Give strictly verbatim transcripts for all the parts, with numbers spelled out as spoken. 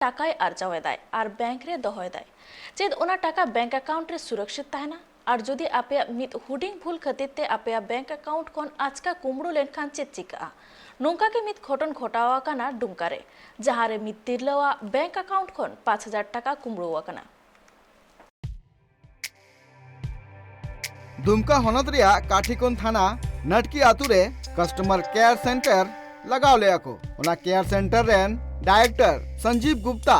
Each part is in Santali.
ᱴᱟᱠᱟᱭ ᱟᱨᱡᱟᱣ ᱮᱫᱟᱭ ᱟᱨ ᱵᱮᱝᱠ ᱨᱮ ᱫᱚᱦᱚᱭᱮᱫᱟᱭ᱾ ᱪᱮᱫ ᱚᱱᱟ ᱴᱟᱠᱟ ᱵᱮᱝᱠ ᱟᱠᱟᱣᱩᱱᱴ ᱨᱮ ᱥᱩᱨᱚᱠᱥᱤᱛ ᱛᱟᱦᱮᱱᱟ? ᱟᱨ ᱡᱩᱫᱤ ᱟᱯᱮᱭᱟᱜ ᱢᱤᱫ ᱦᱩᱰᱤᱧ ᱵᱷᱩᱞ ᱠᱷᱟᱹᱛᱤᱨ ᱛᱮ ᱟᱯᱮᱭᱟᱜ ᱵᱮᱝᱠ ᱟᱠᱟᱣᱩᱱᱴ ᱠᱷᱚᱱ ᱟᱪᱠᱟ ᱠᱩᱢᱵᱽᱲᱩ ᱞᱮᱱᱠᱷᱟᱱ ᱪᱮᱫ ᱪᱤᱠᱟᱹᱜᱼᱟ? ᱱᱚᱝᱠᱟ ᱜᱮ ᱢᱤᱫ ᱜᱷᱚᱴᱚᱱ ᱜᱷᱚᱴᱟᱣ ᱟᱠᱟᱱᱟ ᱰᱩᱢᱠᱟ ᱨᱮ, ᱡᱟᱦᱟᱸ ᱨᱮ ᱢᱤᱫ ᱛᱤᱨᱞᱟᱹᱣᱟᱜ ᱵᱮᱝᱠ ᱟᱠᱟᱣᱩᱱᱴ ᱠᱷᱚᱱ ᱯᱟᱸᱪ ᱦᱟᱡᱟᱨ ᱴᱟᱠᱟ ᱠᱩᱢᱵᱽᱲᱩ ᱟᱠᱟᱱᱟ᱾ ᱫᱩᱢᱠᱟ ᱦᱚᱱᱚᱛ ᱨᱮᱭᱟᱜ ᱠᱟᱴᱷᱤᱠᱩᱱ ᱛᱷᱟᱱᱟ ᱱᱟᱴᱠᱤ ᱟᱛᱩ ᱨᱮ ᱠᱟᱥᱴᱚᱢᱟᱨ ᱠᱮᱭᱟᱨ ᱥᱮᱱᱴᱟᱨ ᱞᱟᱜᱟᱣ ᱞᱮᱫᱼᱟ ᱠᱚ᱾ ᱚᱱᱟ ᱠᱮᱭᱟᱨ ᱥᱮᱱᱴᱟᱨ ᱨᱮᱱ ᱰᱟᱭᱨᱮᱠᱴᱚᱨ ᱥᱚᱧᱡᱤᱵ ᱜᱩᱯᱛᱟ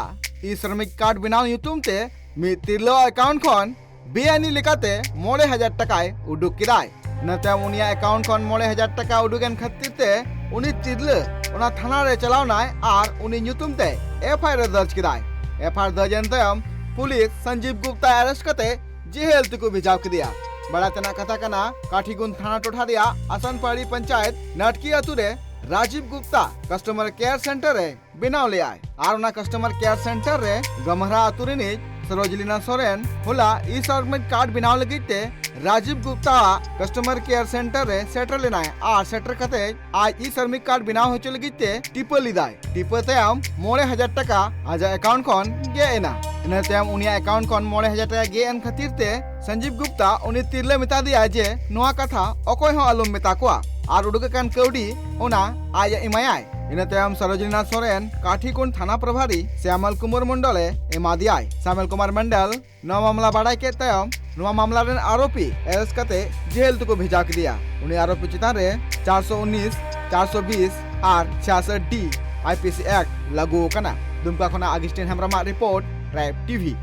ᱤ ᱥᱨᱚᱢᱤᱠ ᱠᱟᱨᱰ ᱵᱮᱱᱟᱣ ᱧᱩᱛᱩᱢ ᱛᱮ ᱢᱤᱫ ᱛᱤᱨᱞᱟᱹ ᱟᱠᱟᱣᱩᱱᱴ ᱠᱷᱚᱱ ᱵᱮᱟᱭᱤᱱᱤ ᱞᱮᱠᱟᱛᱮ ᱢᱚᱬᱮ ᱦᱟᱡᱟᱨ ᱴᱟᱠᱟᱭ ᱩᱰᱩᱠ ᱠᱮᱫᱟᱭ᱾ ᱤᱱᱟᱹ ᱛᱟᱭᱚᱢ ᱩᱱᱤᱭᱟᱜ ᱟᱠᱟᱣᱩᱱᱴ ᱠᱷᱚᱱ ᱢᱚᱬᱮ ᱦᱟᱡᱟᱨ ᱴᱟᱠᱟ ᱩᱰᱩᱠ ᱮᱱ ᱠᱷᱟᱹᱛᱤᱨ ᱛᱮ ᱩᱱᱤ ᱛᱤᱨᱞᱟᱹ ᱚᱱᱟ ᱛᱷᱟᱱᱟ ᱨᱮ ᱪᱟᱞᱟᱣ ᱮᱱᱟᱭ ᱟᱨ ᱩᱱᱤ ᱧᱩᱛᱩᱢ ᱛᱮ ᱮᱯᱷ ᱟᱭ ᱟᱨ ᱮ ᱫᱚᱨᱡᱽ ᱠᱮᱫᱟᱭ᱾ ᱮᱯᱷ ᱟᱭ ᱟᱨ ᱫᱚᱨᱡᱽ ᱮᱱ ᱛᱟᱭᱚᱢ ᱯᱩᱞᱤᱥ ᱥᱚᱧᱡᱤᱵ ᱜᱩᱯᱛᱟ ᱟᱨᱮᱥᱴ ᱠᱟᱛᱮ ᱡᱮᱦᱮᱞ ᱛᱮᱠᱚ ᱵᱷᱮᱡᱟ ᱠᱮᱫᱮᱭᱟ᱾ ᱵᱟᱲᱟᱭ ᱛᱮᱱᱟᱜ ᱠᱟᱛᱷᱟ ᱠᱟᱱᱟ, ᱠᱟᱴᱷᱤᱜᱩᱱ ᱛᱷᱟᱱᱟ ᱴᱚᱴᱷᱟ ᱨᱮᱭᱟᱜ ᱟᱥᱟᱱᱯᱟᱲᱤ ᱯᱚᱧᱪᱟᱭᱮᱛ ᱱᱟᱴᱠᱤ ᱟᱛᱩ ᱨᱮ Rajiv Gupta customer care centre ᱮ ᱵᱮᱱᱟᱣ ᱞᱮᱫᱟᱭ ᱟᱨ ᱚᱱᱟ ᱠᱟᱥᱴᱚᱢᱟᱨ ᱠᱮᱭᱟᱨ ᱥᱮᱱᱴᱟᱨ ᱨᱮ ᱜᱟᱢᱦᱟᱨᱟ ᱟᱛᱩ ᱨᱤᱱᱤᱡ ᱥᱚᱨᱳᱡᱞᱤᱱᱟ ᱥᱚᱨᱮᱱ ᱦᱚᱞᱟ ᱤ ᱥᱨᱚᱢᱤᱠ ᱠᱟᱨᱰ ᱵᱮᱱᱟᱣ ᱞᱟᱹᱜᱤᱫ ᱛᱮ ᱨᱟᱡᱤᱵ ᱜᱩᱯᱛᱟ ᱟᱜ ᱠᱟᱥᱴᱚᱢᱟᱨ ᱠᱮᱭᱟᱨ ᱥᱮᱱᱴᱟᱨ ᱨᱮ ᱥᱮᱴᱮᱨ ᱞᱮᱱᱟᱭ ᱟᱨ ᱥᱮᱴᱮᱨ ᱠᱟᱛᱮ ᱟᱡ ᱤ ᱥᱨᱚᱢᱤᱠ ᱠᱟᱨᱰ ᱵᱮᱱᱟᱣ ᱦᱚᱪᱚ ᱞᱟᱹᱜᱤᱫ ᱛᱮ ᱴᱤᱯᱟᱹ ᱞᱮᱫᱟᱭ᱾ ᱴᱤᱯᱟᱹ ᱛᱟᱭᱚᱢ ᱢᱚᱬᱮ ᱦᱟᱡᱟᱨ ᱴᱟᱠᱟ ᱟᱡᱟᱜ ᱟᱠᱟᱣᱩᱱᱴ ᱠᱷᱚᱱ ᱜᱮᱫ ᱮᱱᱟ᱾ ᱤᱱᱟᱹ ᱛᱟᱭᱚᱢ ᱩᱱᱤᱭᱟᱜ ᱟᱠᱟᱣᱩᱱᱴ ᱠᱷᱚᱱ ᱢᱚᱬᱮ ᱦᱟᱡᱟᱨ ᱴᱟᱠᱟ ᱜᱮᱫ ᱮᱱ ᱠᱷᱟᱹᱛᱤᱨ ᱛᱮ ᱥᱚᱧᱡᱤᱵ ᱜᱩᱯᱛᱟ ᱩᱱᱤ ᱛᱤᱨᱞᱟᱹ ᱢᱮᱛᱟ ᱫᱮᱭᱟᱭ ᱡᱮ ᱱᱚᱣᱟ ᱠᱟᱛᱷᱟ ᱚᱠᱚᱭ ᱦᱚᱸ ᱟᱞᱚᱢ ᱢᱮᱛᱟ ᱠᱚᱣᱟ ᱟᱨ ᱩᱰᱩᱠ ᱟᱠᱟᱱ ᱠᱟᱹᱣᱰᱤ ᱚᱱᱟ ᱟᱡ ᱮ ᱮᱢᱟᱭᱟᱭ᱾ ᱤᱱᱟᱹ ᱛᱟᱭᱚᱢ ᱥᱚᱨᱳᱡᱤᱱᱟ ᱥᱚᱨᱮᱱ ᱠᱟᱴᱷᱤᱠᱩᱱ ᱛᱷᱟᱱᱟ ᱯᱨᱚᱵᱷᱟᱨᱤ ᱥᱭᱟᱢᱟᱞ ᱠᱩᱢᱟᱨ ᱢᱚᱱᱰᱚᱞ ᱮ ᱮᱢᱟ ᱫᱮᱭᱟᱭ᱾ ᱥᱭᱟᱢᱟᱞ ᱠᱩᱢᱟᱨ ᱢᱚᱱᱰᱚᱞ ᱱᱚᱣᱟ ᱢᱟᱢᱞᱟ ᱵᱟᱲᱟᱭ ᱠᱮᱫ ᱛᱟᱭᱚᱢ ᱱᱚᱣᱟ ᱢᱟᱢᱞᱟ ᱨᱮᱱ ᱟᱨᱳᱯᱤ ᱟᱨᱮᱥᱴ ᱠᱟᱛᱮ ᱡᱮᱦᱮᱞ ᱛᱮᱠᱚ ᱵᱷᱮᱡᱟ ᱠᱮᱫᱮᱭᱟ᱾ ᱩᱱᱤ ᱟᱨᱳᱯᱤ ᱪᱮᱛᱟᱱ ᱨᱮ ᱪᱟᱨᱥᱚ ᱩᱱᱤᱥ, ᱪᱟᱨᱥᱚ ᱵᱤᱥ ᱟᱨ ᱪᱷᱤᱭᱟᱥᱚᱴ ᱰᱤ ᱟᱭ ᱯᱤ ᱥᱤ ᱮᱠᱴ ᱞᱟᱹᱜᱩ ᱟᱠᱟᱱᱟ᱾ ᱫᱩᱢᱠᱟ ᱠᱷᱚᱱᱟᱜ ᱟᱜᱤᱥᱴᱤᱱ ᱦᱮᱢᱵᱨᱚᱢᱟᱜ ᱨᱤᱯᱳᱨᱴ, ᱴᱨᱟᱭᱤᱵᱽ ᱴᱤᱵᱷᱤ᱾